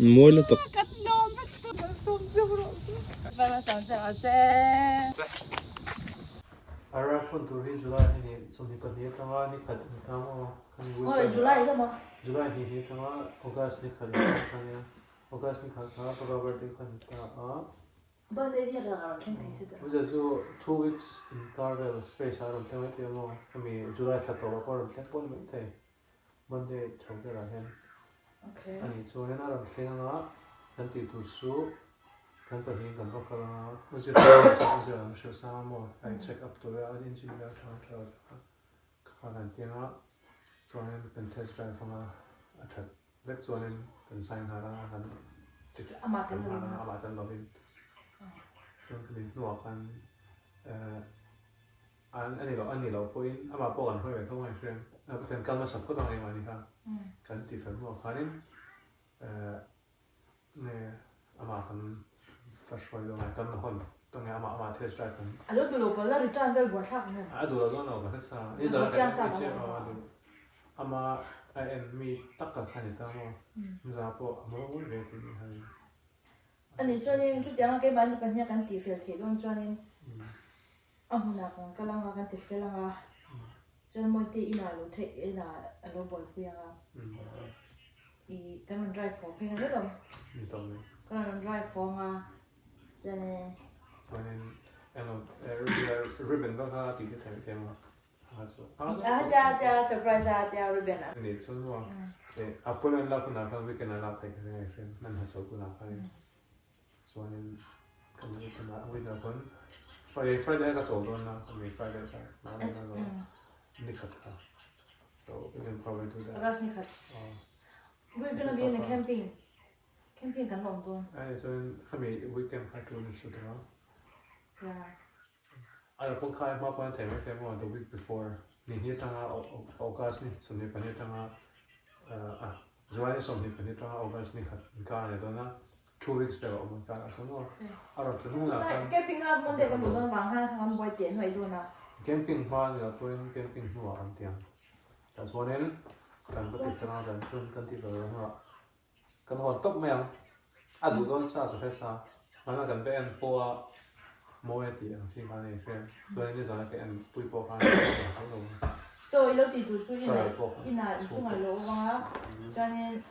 Mawi lutuk. Kan lawm vek tawh. Malsawm che rawh se. Malsawm che rawh se. Arrive hun tur hi July hi ni 22 atanga ni khat ni ta maw? Khami weekend. July ka maw? July hnih hnih atanga August ni khat ni ta kha nia. August ni khat kha ka pa birthday kha ni ta a. Birthday ni atanga rawn thleng thei che tawh. Uza chu 2 weeks inkar vel space a rawn thleng mai thei a maw? Khami July thla tawpah pawh a rawn thleng pawh ni mai thei. Monday chho berah hian a nih chuanin a rawn thleng anga kan tih tur chu kan pahnihin kan va kal anga u zirtirtu chuan u zir an hrilh sang a maw a in check up tur a an engine vel tha tha lo kha kha kan ti anga chuanin kan test drive anga a that vek chuanin kan sign nghal anga kan ti kan nghal anga amah tel lovin chuan khami hnuah khan eh. An a ni loh a ni loh pawhin amah pawh kan hawi ve tho mai hriam. Kan kal hmasa phawt ang engmah ni kha kan ti fel hnuah khanin nge amah kan va hruai dawn a kan hawn tawh nge amah amah test drive kan A lo duh lo pawh la return vel buai thlak ang em? A duh lo dawn lo ka hre sa. Ni zan a kan en a duh ama a en mi tak tak kha ni ta maw? Ni zan pawh a mawi ve tih ni kha. A nih chuanin chutianga keimahni pahniha kan tih fel theih dawn chuanin A hmunah kan kal anga kan ti fel anga chuan Mawite inah lo theih inah a lo buaipui anga i kan rawn drive haw phei anga hlawm kan rawn drive haw anga chuan e Chuanin eng ribbon vak kha tih te thei em a a tia tia surprise a tia ribbon a ni chuan maw appointment lak hunah khan weekend ah lak theih ka ring a hriat hman hnathawh hunah khanin Chuanin kan weekend ah weekend ah chuan Friday Friday ka chawl dawn a mi Friday kha mahni ka chawl ni khat kha so we can probably do that. August ni khat. We're gonna be in the camping. Camping kan lawm dawn. Ai chuan khami weekend kha tul ni chu ta. Yeah. Ai pawh khai hma pawn thei mai thei maw the week before ni hnih atanga August ni 24 atanga a July ni 22 atanga August ni khat inkar a ni dawn a. 2 weeks deuh a awm ang khan a thleng maw? A rawn thleng hunah khan. Camping a Monday kan duh dawn vang khan kan buai teh nuaih dawn a. Camping hma ni lo pawhin camping hnuah an ti ang. Tah chuanin kan va ti tang a kan chuan kan tih ve hnuah kan hawn tawp mai ang. A duh dawn sa ka hre sa. Hmana kan va en pawh a mawi a tih ang chi khan a inhre. Chuanin nizan a ka en pui pawh khan a tho lo. So i lo tih tur chu inah inchungah i lo awm ang a chuanin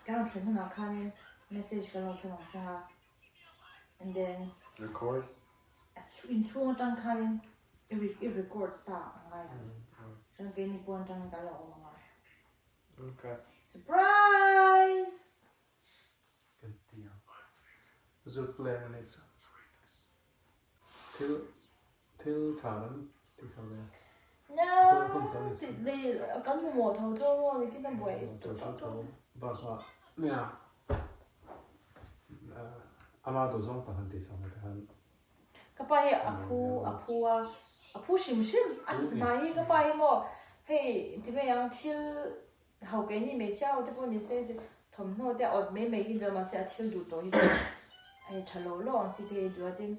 kan rawn thlen hunah khanin Message ka lo thawn ang chang a and then Record? Inchhung atang khanin i i record sa a ngai ang. Chuan keini pawn atangin kan lo awm ang a. Okay. Surprise! Kan ti ang. Zu plan a ni chu. Thil thil tha kan ti chho ve. No, lei kan hmu mawh tho tho maw ni kina buai tawh tho tho. Bakah nia ama duh zawng tak han tih chho ve te khan. Ka pa hi a phu a phu a a phu hrim hrim a hna hi ka pa hi maw hei ti mai ang thil ho keini hmeichhia ho te pawh ni se thawmhnaw te a awt mai mai hi duh a mahse a thil duh tawh hi chu hei tha lo lo ang chi te hi duh a tin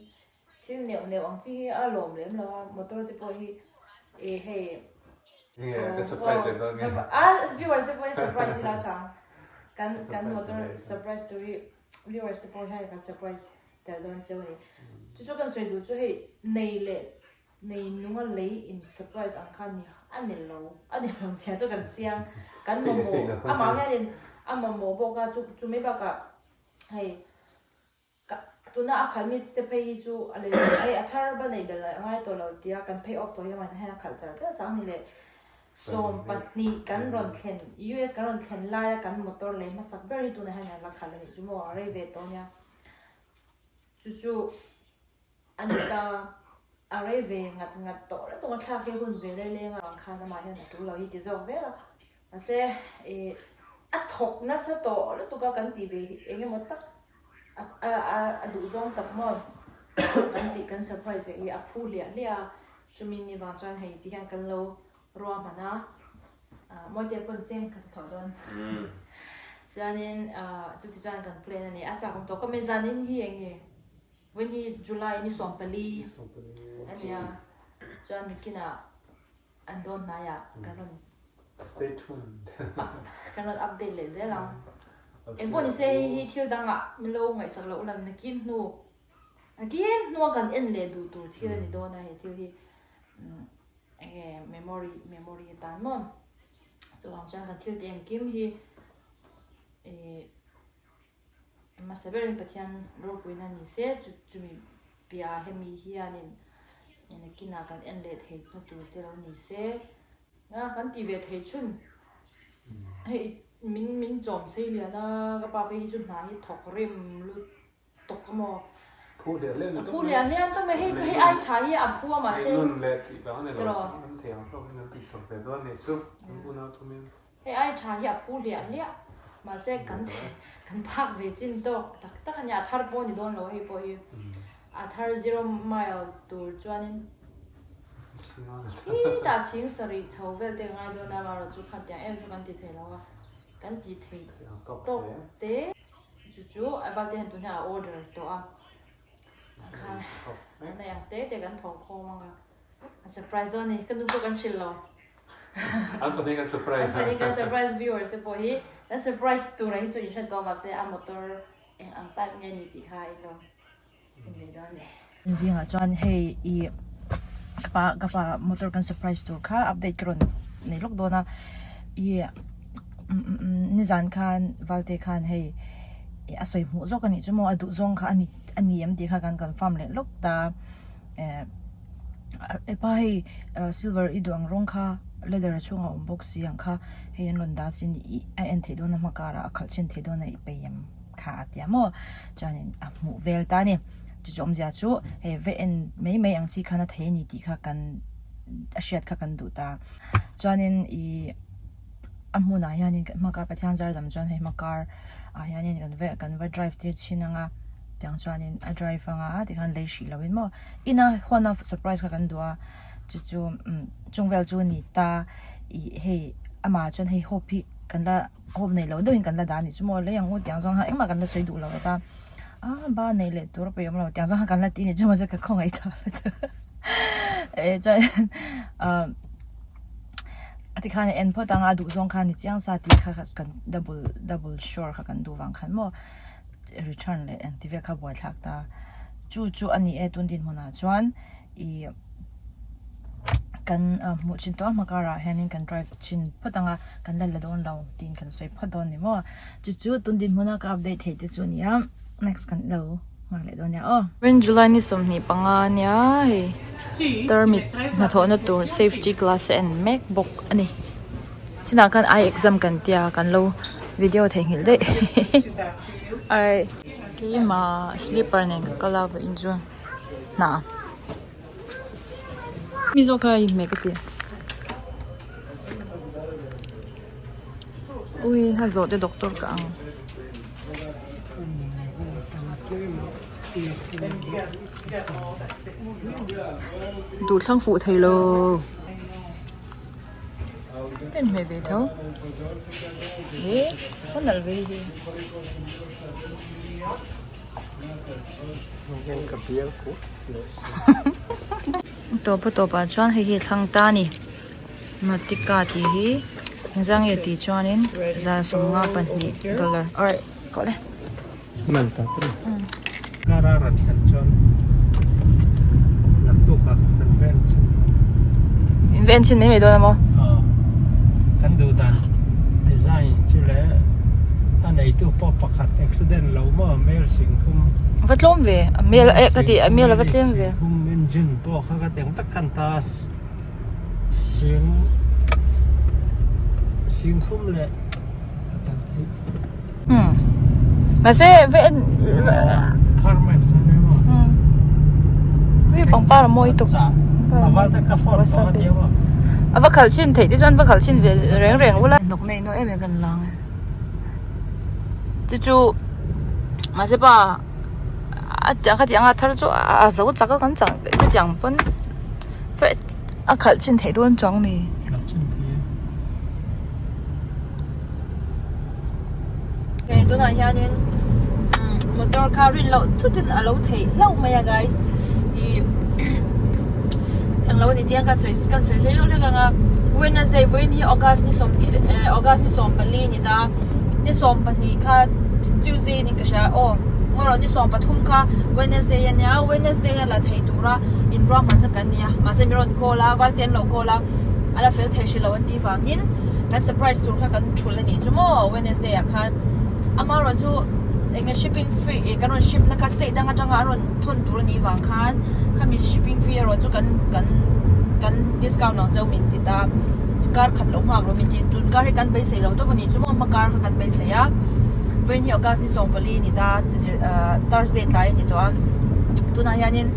thil neuh neuh ang chi hi a lawm lem lo a motor te pawh hi ih hei a viewers te pawh hi surprise ila tha ang kan kan motor surprise tur hi viewers te pawh hian kan surprise tel dawn cheu a ni chu chu kan sawi duh chu hei nei leh Nei nunga lei in surprise ang kha ni a ni lo a ni lo zia chu kan chiang kan mamawh amah hianin a mamawh bawk a chu chu mai bakah hei ka tuna a khalh mi te phei hi chu a lei hei a thar va nei belh a ngai tawh lo tia kan phei off tawh hi amah hian a khalh char char sang ni leh 12 kan rawn thlen US kan rawn thlen laia kan motor lei hmasak ber hi tunah hian an la khalh a nih chu maw a rei ve tawh nia chu chu. A ni ta, a rei ve ngat ngat tawh lutuk a thlak hi hun ve leh leng avang khan amah hian a tul lo hi ti zawk zel a. Mahse ih a thawk nasa tawh lutuk a kan tih ve hi eng emaw tak a a a duh zawng tak maw kan tih kan surprise ve hi a phu hliah hliah a, chumi ni vang chuan hei ti hian kan lo ruahman a, Mawite pawn cheng khat a thawh dawn. Chuanin chuti chuan kan plan a ni, a chak awm tawh ka zanin hi eng nge? Vawiin hi July ni 14 a nia, chuan nikinah an dawn hnaiah kan rawn Stay tuned kan rawn update leh zel ang. Engpawh ni se hei hi thil dangah min lo ngaihsak loh lan nakin hnu nakin hnua kan en leh duh tur thil a ni dawn a he thil hi enge memory memory atan maw chuvang chuan kan thil tih engkim hi ih hmasa berin Pathian ropuina ni se chu chumi piah hemi hianin nakinah kan en leh theih na tur te lo ni se. Nga kan ti ve thei chhun. Hei min min chawm sei lian a ka pa phei hi chu hna hi thawk rim lut tawk a maw. Phu lian lian a phu lian lian tawk mai hei hei ai tha hi a phu a mahse. Nun leh tih vang a ni lo an thei ang hlawk in an tih sak ve dawn a nih chu an unau thum in. Hei ai tha hi a phu lian liah mahse kan kan phak ve chin tawk tak tak a nia a thar pawh a ni dawn lo hei pawh hi a thar zero mile tur chuanin Khitah sing sarih chho vel te ka ngai dawn a, amaherawhchu khatiang em chu kan ti thei lo a, kan ti thei tawk te. Chu chu a val te hian tun hian a order tawh a, khan a nei ang te te kan thawh khawm ang a, a surprise dawn a ni, ka nu pawh kan hrilh lo. An pahnih kan surprise. An pahnih kan surprise viewers te pawh hi kan surprise tur a hi chu inhret tawh mahse a motor eng ang type nge ni tih kha in lo. Zingah chuan hei ih ka pa ka pa motor kan surprise tur kha update ka rawn nei lawk dawn a ih nizan khan Valte khan hei ih a sawi hmuh zawk a nih chu maw a duh zawng kha a ni em tih kha kan confirm leh lawk ta eh pa hei silver i duh ang rawng kha leather a chhungah a awm bawk si ang kha hei an rawn dah sin ih a en theih dawn a hma karah a khalh chhin theih dawn a i peih em. Kha a tia maw chuanin a hmuh vel ta a ni chu chu awmzia chu hei ve en mai mai ang chi khan a thei a ni tih kha kan a hriat kha kan duh ta chuanin ih a hmunah hianin hmakar Pathian zar dam chuan hei hmakar ah hianin kan va kan va drive tir thin anga tiang chuanin a drive anga tikhan lei hrih loin maw ina huana surprise kha kan duh a chu chu chung vel chu a ni ta ih hei amah chuan hei hope hi kan la. Hawp nei lo deuhin kan la dah a nih chu maw lei ang u tiang zawng kha engmah kan la sawi duh lo ta a ba nei leh tur a pawi awm lo tiang zawng kha kan la ti a nih chu mahse ka khawngaih tawh lo ta eh chuan ah a ti khan a en phawt ang a duh zawng kha ni chiang sa tih kha kan double double sure kha kan duh vang khan maw return leh engti vel kha buaithlak ta chu chu a ni e tun dinhmunah chuan. Ih kan hmuh chin tawh a hma karah hianin kan drive chin phawt ang a kan la la dawn lo tiin kan sawi phawt dawn ni maw chu chu tun dinhmuna ka update theih te chu a ni a next kan lo nghak leh dawn nia aw. July ni 25 ania hei tarmit hnathawhna tur safety glass a en mek bawk a ni chinah khan eye exam kan tia kan lo video theihnghilh daih ai keimah slipper nen ka kal a vawiin chu. Hna. Mi zawk kha i hmeh ka ti. Ui ha zawh te doctor ka ang. Duh thlang fuh thei lo. Ka inhmeh ve tho. He ka nalh ve hi. Tawp a tawpah chuan hei hi a thlang ta a ni Nautica tih hi engzah nge tih chuanin 75 dollar alright kawh le. In chin mai mai dawn a maw? Kan duh dan design chu le a neitu pawh pakhat accident lo maw mel sing thum Va tlawm ve a mel eh ka ti a mel a va tlem ve thum engine pawh kha ka teng tak khan ta sing sing thum leh a kan theih Hmm. Mahse ve Carmax ani maw? Hmm. Ui pangpar a mawi tuk. A val te ka phone pawh a tia maw? A va khalh chhin theih te chuan va khalh chhin ve reng reng ula. Hnawk nei nuah em em kan lang. Chu chu mahse pa a ka tih anga thar chu a zo chak a kan chang chutiang pawn a khalh chhin theih dawn chuang mi. Khalh chhin thei e. Hei tunah hianin motor kha rin loh thutin a lo theih hlauh mai a guys ih englo a ni tih hian kan sawi kan sawi sawi deuh hlek ang a Wednesday vawiin hi August ni sawmhnih eh August ni 14 ni ta. Ni 12 kha Tuesday niin ka hria aw ngaw ni 13 kha Wednesday a nia Wednesday a la thei tura inruahman kha kan nia mahse min rawn call a Valte an lo call a a la fel thei hrilo an tih vangin kan surprise tur kha kan thul a nih chu maw Wednesday ah khan amaherawh chu eng nge shipping fee ih kan rawn ship na kha state dang atanga a rawn thawn tur a nih vang khan khami shipping fee erawh chu kan kan kan discount ang cheu min ti ta kar khat lo nghak rawh min ti tun kar hi kan beisei lo tawp a nih chu maw hma kar kha kan beisei a vawiin hi August ni 14 a ni ta zir ah Thursday tlai a ni tawh a tunah hianin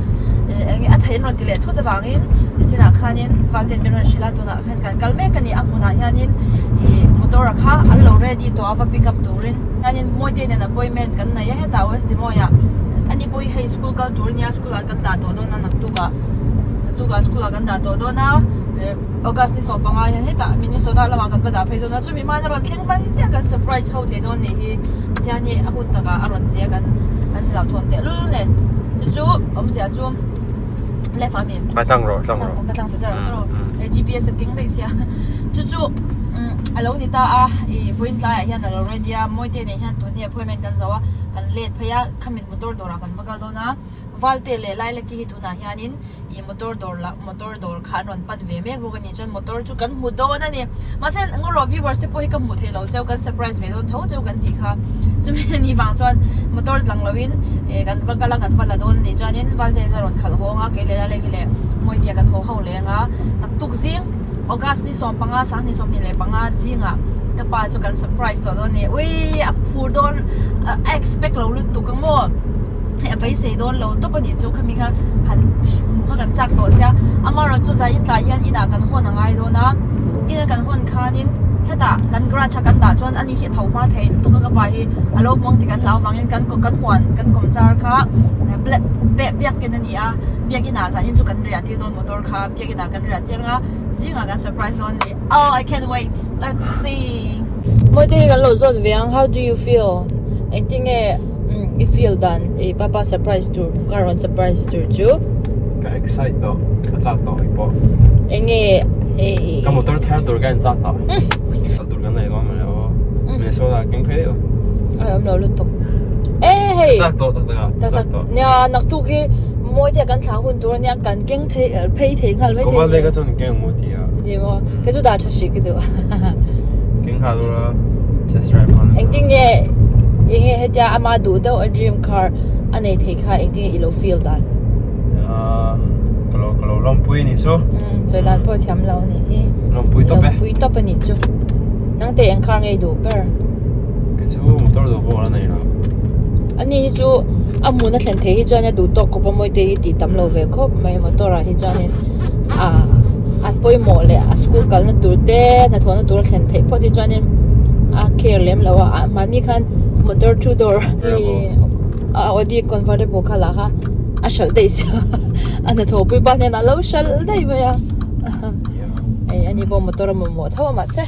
eng nge a thei an rawn ti leh thut avangin nichinah khanin Valten min rawn hrilh a tunah khan kan kal mek a ni a hmunah hianin ih motor a kha an lo ready tawh a va pick up turin hianin Mawite nen appointment kan nei a hetah West Dimoiah ani pawh hi hei school kal tur a nia school ah kan dah tawh dawn a naktukah naktukah school ah kan dah tawh dawn a eh August ni 15 hian hetah Minnesota lamah kan va dah phei dawn a chumi hma hian a rawn thleng hman chiah kan surprise ho thei dawn nih hi Pathian hi a hun takah a rawn che a kan kan hlauhthawn tehlul nen chu chu awmzia chu left ah mi A tlang rawh tlang rawh. Ka tlang char char ang tawh GPS a keng daih sia chu chu a lo ni ta a ih vawiin tlaiah hian a lo ready a Mawite nen hian tun hi appointment kan zo a kan let phei a khami motor dawrah kan va kal dawn a Valte leh Lailaki hi tunah hianin ih motor dawr lah motor dawr kha an rawn pan ve mek bawk a ni chuan motor chu kan hmu dawn a ni mahse ngaw viewers te pawh hi ka hmuh theih loh cheu kan surprise ve dawn tho cheu kan tih kha chumi a nih vang chuan motor lang lo in eh kan va kal a kan va la dawn a nih chuanin Valte a rawn khalh hawng a kei leh Laleki leh Mawite kan haw ho leng a naktuk zing August ni 15 sanghnih 25 zingah ka pa chu kan surprise tawh dawn a ni ui a phur dawn a expect lo lutuk ang maw. Hei a beisei dawn lo tawp a nih chu khami kha han hmuh kha kan chak tawh sia amaherawh chu zai in tlai hian inah kan hawn a ngai dawn a ina kan hawn khanin hetah kan garage a kan dah chuan ani hi a tho hma thei lutuk a ka pa hi a lo hmuang tih kan hlau vangin kan kan huan kan kawm char kha biakin a ni a biakin ah zanin chu kan riah tir dawn motor kha biakin ah kan riah tir ang a zingah kan surprise dawn a ni oh I can't wait let's see. Mawite hi kan lo zawt ve ang how do you feel engtin nge. I feel dan i papa surprise tur ka rawn surprise tur chu. Ka excite tawh ka chak tawh hei pawh. Enge i. Ka motor thar tur ka in chak tawh. Kal tur kan nei dawn mawle aw. Minnesota keng phei daih lo. Ai awm lo lutuk. E hei. Ka chak tawh tak tak a. Tak tak nia naktuk hi Mawite kan thlah hun tur ania kan keng thei phei thei nghal mai thei. Kawmal te ka chuan keng ang maw ti a. Ti maw kei chu dah tha hrih ka duh. Keng nghal ula test drive nghal. Engtin nge Enge hetia ama duh deuh a dream car a nei thei kha engtin nge ilo feel dan? Ahh ka lo ka lo lawmpui anih chu. Umm sawi dan pawh thiam lo anih hi. Lawmpui tawp e. Lawmpui tawp anih chu. Nang te eng car nge i duh ber? Kei chu motor duh pawh ka la nei lo. Ani hi chu a hmun a thlen thei hi chuan a duh tawk khawp a mawi te hi tih tam lo ve khawp mai motor ah hi chuanin ah a pawimawh leh a school kalna tur te hnathawhna tur a thlen theih phawt hi chuanin a care lem lo a mahni khan motor two door a Audi convertible kha lah kha a hralh daih sia a hnathawh pui pa hnenah a lo hralh daih mai a hei ani pawh motor a mamawh tho a mahse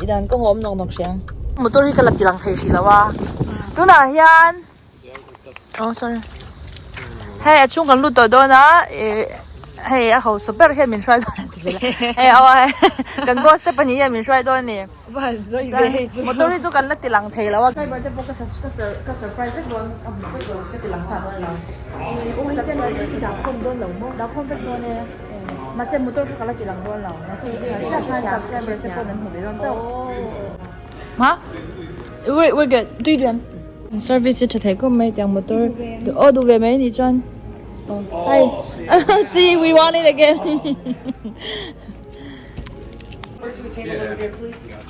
i dan kawng a awm nawk nawk hrih ang. Motor hi ka la ti lang thei hrih lo a tunah hian oh sorry hei a chhung kan lut tawh dawn a ih hei a hausa ber hian min hruai dawn a ti vel a hei aw kan boss te pahnih hian min hruai dawn a ni chuan motor hi chu kan la ti lang thei lo a driver te pawh ka surprise vek dawn ka hmu vek dawn ka ti lang sa dawn lo dah khawm vek dawn e mahse motor kha ka la ti lang dawn lo subscriber te pawh an hmu ve dawn chauh ma wait we're good tui lian service hi tha thei khawp mai tiang motor aw duh ve mai anih chuan hi see we want it again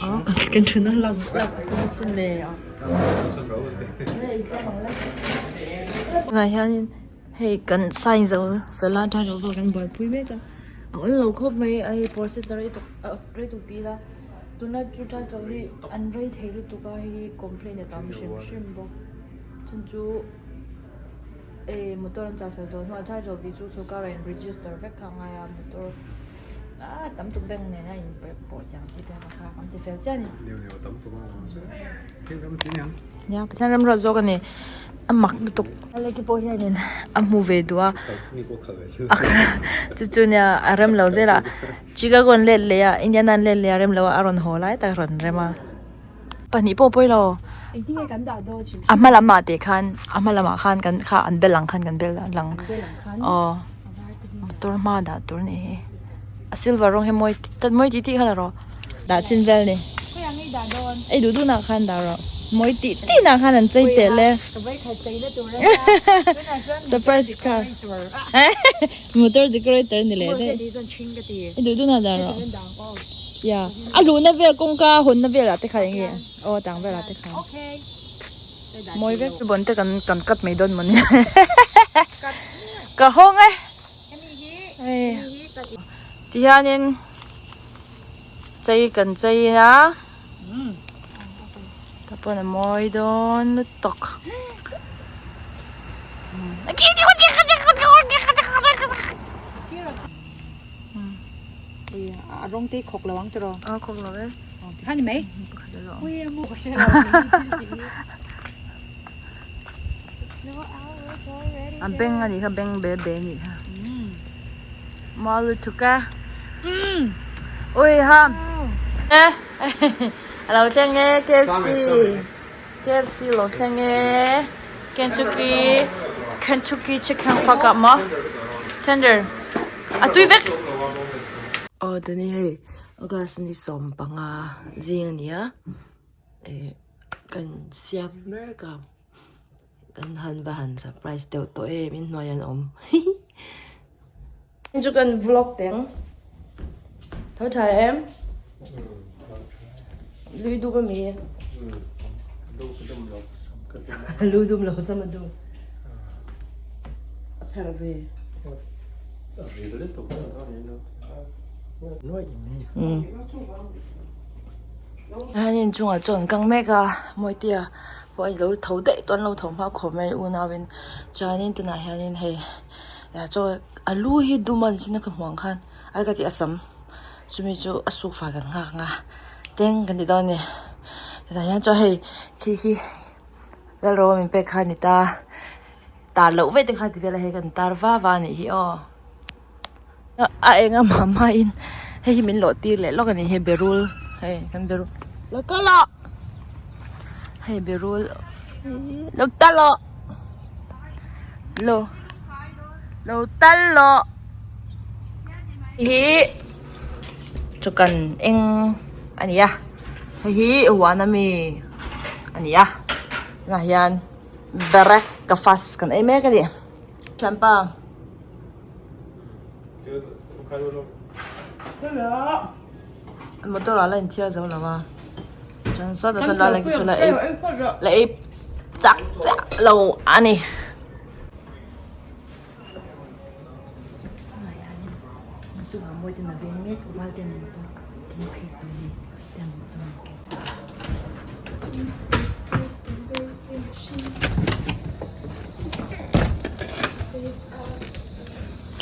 aw kan thuna lak lak sin le tunah hianin hei kan sign zo fel a title pawh kan buaipui mek a a awl lo khawp mai a hei process a rei tawk rei tuk ti ila tuna chu title hi an rei thei lutuk a hei hi complaint a tam hrim hrim bawk chhan chu eh motor an chah fel tawh hnuah title tih chu sawrkar ah in register vek kha a ngai a motor ah tam tuk bank nen a in pawh tiang chi te kha kan ti fel chiah a ni. Nia Pathian ram ruat zawk a ni a mak lutuk a leki pawh hianin a hmu ve duh a chu chu nia a rem lo zel a Chicago an let leh a Indiana an let leh a rem lo a a rawn haw lai tak a rawn rem a pahnih pawh pawi lo. A hma lamah teh khan a hma lamah khan kan kha an bel ang khan kan bel lang aw motor hma dah tur a nih hi a silver rawng hi mawi mawi tih tih kha la rawh dah chin vel a ni ei duh duh nah khan dah rawh mawi tih tih nah khan an chei teh le surprise car motor decorator ni leh daih ei duh duh nah dah rawh ya a luhna vel kawngka hawnna velah te kha eng nge. Aw tang velah te khan mawi vek bon te kan kan cut mai dawn mawni ka hawng e hei tihianin chei kan chei a tah pawn a mawi dawn lutuk. A rawng te hi khawk lo ang tiraw? A khawk lo e. Tikhan ni mai. A beng a nih kha beng be be a nih kha. Maw lutuk a. Ui ha. E a lo thleng e KFC. KFC lo thleng e. Kentucky Kentucky chicken fuck up maw. Tender. A tui vek. Aw tuni hei August ni 15 zing a ni a eh kan siam mek a kan han va han surprise deuh tawh em inhnuai an awm hihi chu kan vlog teng tho tha em lui dup ami lu dum lo sam a dum a pherh ve. An inchungah chuan an kang mek a Mawitea pawh a lo tho daih tawh an lo tho hma khawp mai unauin chuanin tunah hianin hei chaw a lu hi dum a ni chin a ka hmuh ang khan ai ka tih a sam chumi chu a suk fai kan nghak ang a teng kan ti dawn a ni tunah hian chuan hei khi khi lalro min pek kha a ni ta. Tar loh vek te kha ti vel a hei kan tar va va a nih hi aw a eng a mah mah in hei hi min lawh tir leh lawk a ni hei berul hei kan berul lo kal ah hei berul lo tal ah lo lo tal ah hi chu kan eng a ni a hei hi huan ami a ni a tunah hian. Barak ka fast kan ei mek a ni. Thianpa. Motor ah la inthiar zo lo a. Chuan sawtah sawn la chu la ei la ei chak chiah lo a ni.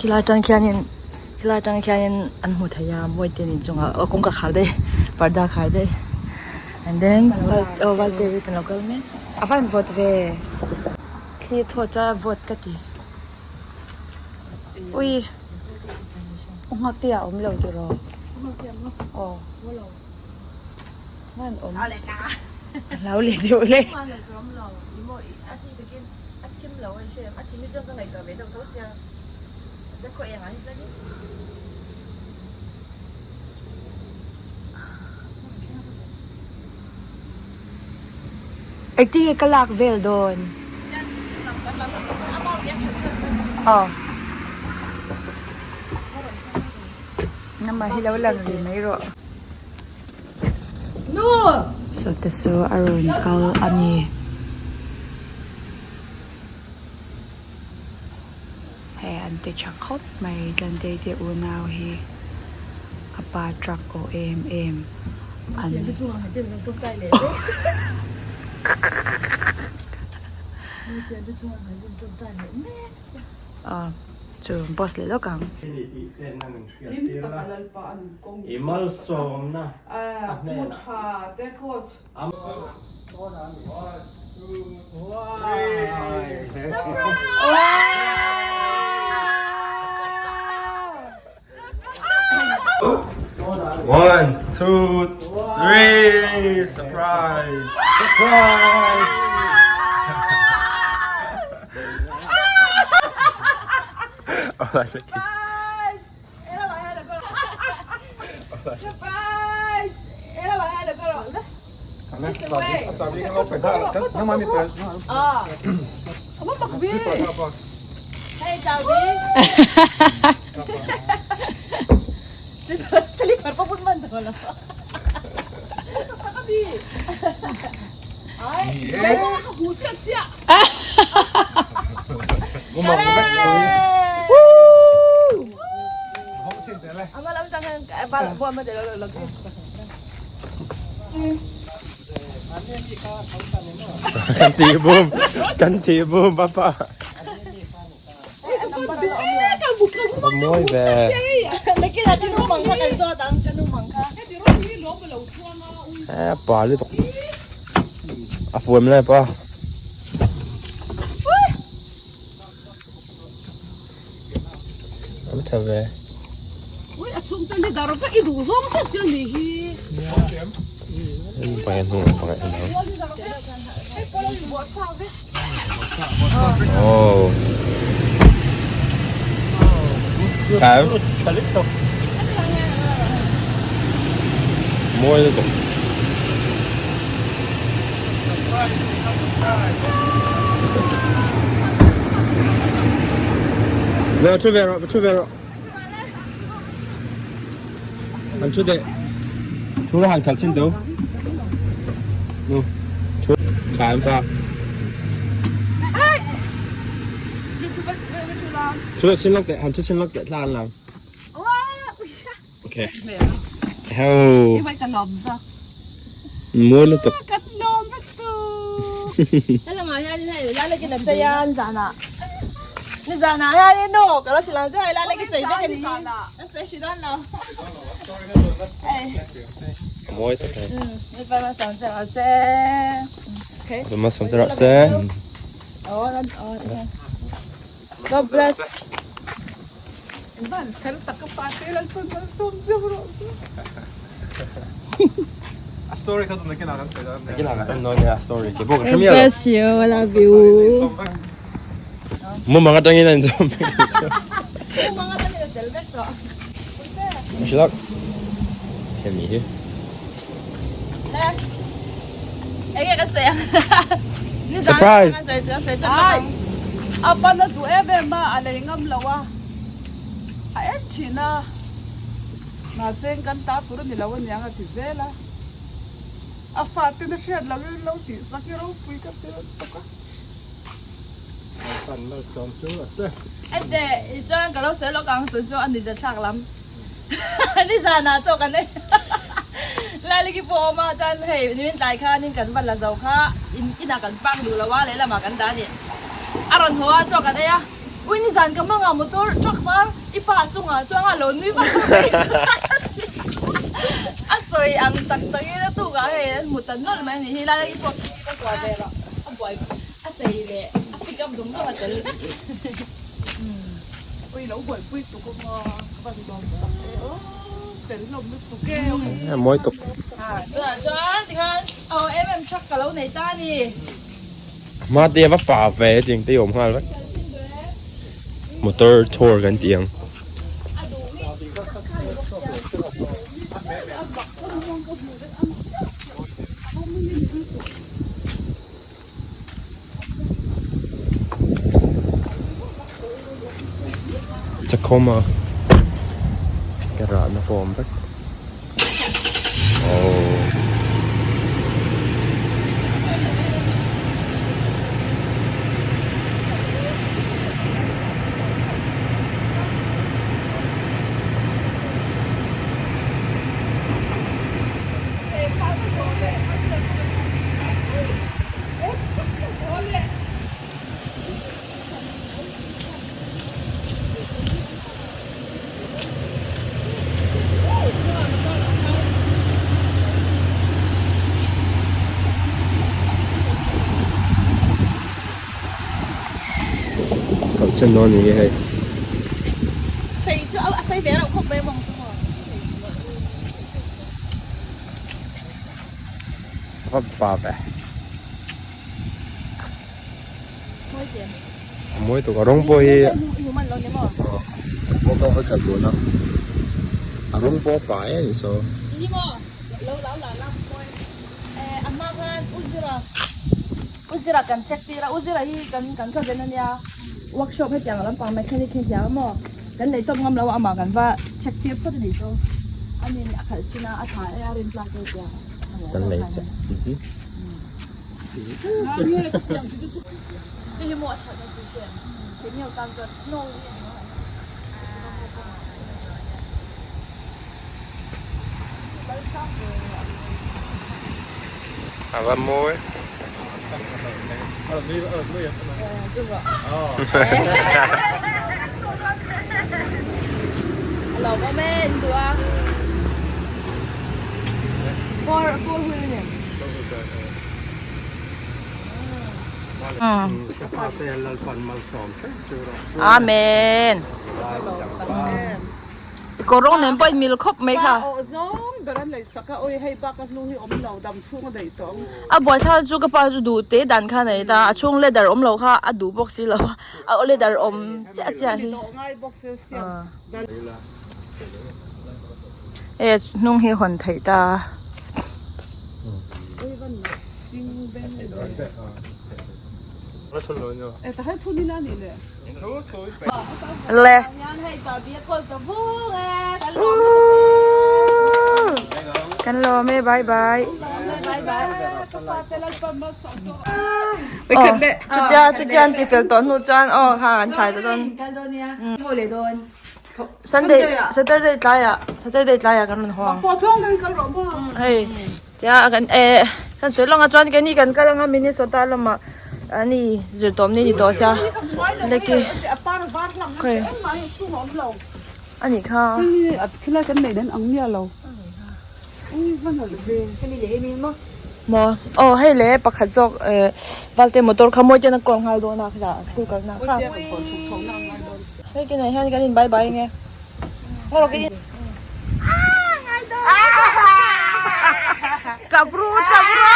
Khilai atang khianin khilai atang khianin an hmu thei a mawi te nen chungah aw kawngka khar daih parda khar daih and then aw valte hi kan lo kal mek. A van vawt ve. Thli thaw chuan a vawt ka ti. Ui u nghak te ah a awm lo tiraw? Aw van awm a hlau leh deuh le. Engtin nge ka lak vel dawn? Aw. Namah hi lo lang rih mai rawh. Sawte chu a rawn kal a ni. Hei an ti tha khawp mai Tlantei te unau hi a pa truck aw em em an aw chu boss leh lawk ang. One, two. 3 Surprise! Surprise! Kan ti bum kan ti bum papa mawi ve e pa lutuk a fuam lai pa an tha ve Oh. Tha Mawi lutuk. Lo thu ve rawh, thu ve rawh. An thu deh. Thu la han khalh chin teu. Nu. Thu tha em pa. Thu la chin lawk teh, han thu chin lawk teh thla an lang. Okay. Heo. Mawi lutuk. Mawi tak e. God bless. A story kha chu nakinah kan sawi dawn nia. Nakinah kan en dawn nia a story ke pawh ka hre miah lo. Bless you, I love you. Mumang atangin a inzawm vek ang chu. Mumang atangin a tel vek tawh. Hrilak hemi hi. Enge ka sawi ang. Surprise! A pan a duh em em a, a lei ngam lo a, a en thin a, mahse kan ta tur a ni lo aniang a ti zel a, a fate na hriat lo in lo tih sak i ropui ka ti lutuk a. Ente i chuan ka lo sawi lawk ang tun chu a ni zathlak lam. Nizanah chaw kan ei Laliki pawh a awm a chuan hei nimin tlai khanin kan va la zo kha in inah kan park duh lo a lehlamah kan dah a ni. A rawn haw a chaw kan ei a ui nizan ka hmang a motor truck var i pa chungah chuan a lo nui vak vak mai a sawi ang tak takin a tukah hei an hmu ta nawlh mai a ni hi Laliki pawh ka kuah ve loh a buai a chei leh a pick up zawng zawng a tel vek. Ui lo buaipui tuk awm a ka van lawm tak e aw fel hlawm lutuk e a mawi tuk tunah chuan tikhan aw em em truck ka lo nei ta a ni hma te a va pa ve hetiang te hi awm nghal vek motor chhawr kan tih ang. Tacoma ka rahna pawh a awm vek aww. Kalchhen dawn ni hei. Sei chu a sei ve reuh khawp mai mawng chu maw. Va pa ve. A mawi tuk a rawng pawh hi pawh ka vawi khat bun a a rawng pawh a pa em a nih saw. A hma khan U Zira U Zira kan check tir a U Zira hi kan kan cousin a nia workshop hetiang lampang mechanic hi hria maw kan nei tawp ngam lo a amah kan va check tir phawt a nih chu a nin a khalh chin a a tha e a rin tlak e tia kan nei chiah. A va mawi. Amen. I kawr rawng nen pawh in mil khawp mai kha. A buaithlak chu ka pa chu duh te dan kha nei ta a chhung leather awm lo kha a duh bawk si lo a a leather awm chiah chiah hi. Hei a hnung hi hawn theih ta. Le. Kan lawm e bye bye. Chutia chutia an ti fel tawh hnu chuan aw kha an thlai ta dawn. Sunday Saturday tlaiah Saturday tlaiah kan rawn haw ang. Hei tia kan eh kan sawi lawng a chuan keini kan kal anga Minnesota lamah ani zirtawm ni ni tawh sia leki khawi anih kha. Maw aw hei le pakhat zawk eh valte motor kha mawi ten a kawl nghal dawn a khitah school kal na kha hei kinah hian kan in bye bye nge Tap ru tap ru.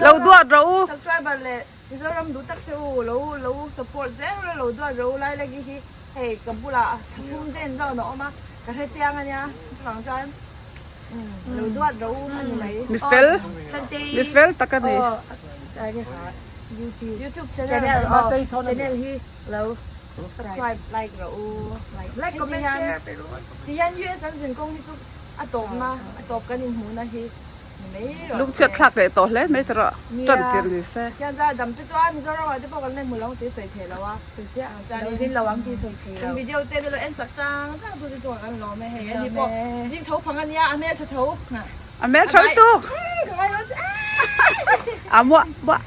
Lo duat rawh u. Subscriber leh Mizoram duh tak che u lo lo support zel rawh lo duat rawh u lai lagi hi hei ka bulah thlathum zen zawn a awm a ka hre chiang ania chuvang chuan lo duat rawh u a ni mai. Mi fel mi fel tak a ni. YouTube channel channel hi lo subscribe like rawh u like comment share pe rawh u tihian US an zin kawng hi chu a tawp na a tawp kan inhmuh na hi ni mai rawh se lungchhiat thlak leh tawh hle mai tawh rawh tan tir ni se tihian za dam te chuan Mizoram ah te pawh kan la hmu lo ang tih sawi thei lo a sawi chiah ang chuan in zin lo ang tih sawi thei lo kan video te milo en sak tang tang tu te chuan kan lawm e hei ani pawh zing tho phang ania a hmel tha tho a hmel tho tuk a muah muah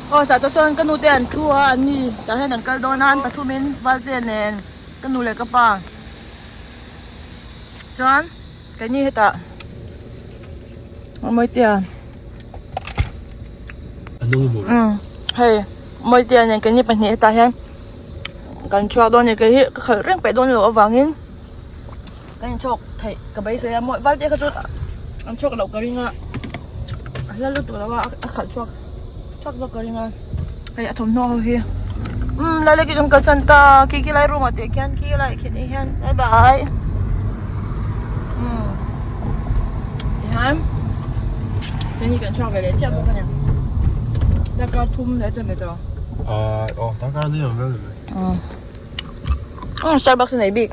Aw sah tawh sawn ka nu te an thu a an ni tah hian an kal dawn a an pathum in Valte nen ka nu leh ka pa chuan keini hetah Mawitea umm hei Mawitea nen keini pahnih hetah hian kan chhuak dawn a ni kei hi ka khalh reng peih dawn loh avangin. Ka inchhawk theih ka beisei a mawi valte kha chu an chhuak loh ka ring a a hla lutuk lo a a khalh chhuak chhuak zawk ka ring a hei a thawmhnaw ho hi umm lai lek kan kalsan ta khi khi lai room ah te khian khi lai khi te hian bye bye umm tihian keini kan chhuak ve leh chiah bawk a ni darkar thum leh chanve tawh ah aw darkar ni ang vel umm Starbucks a nei bik.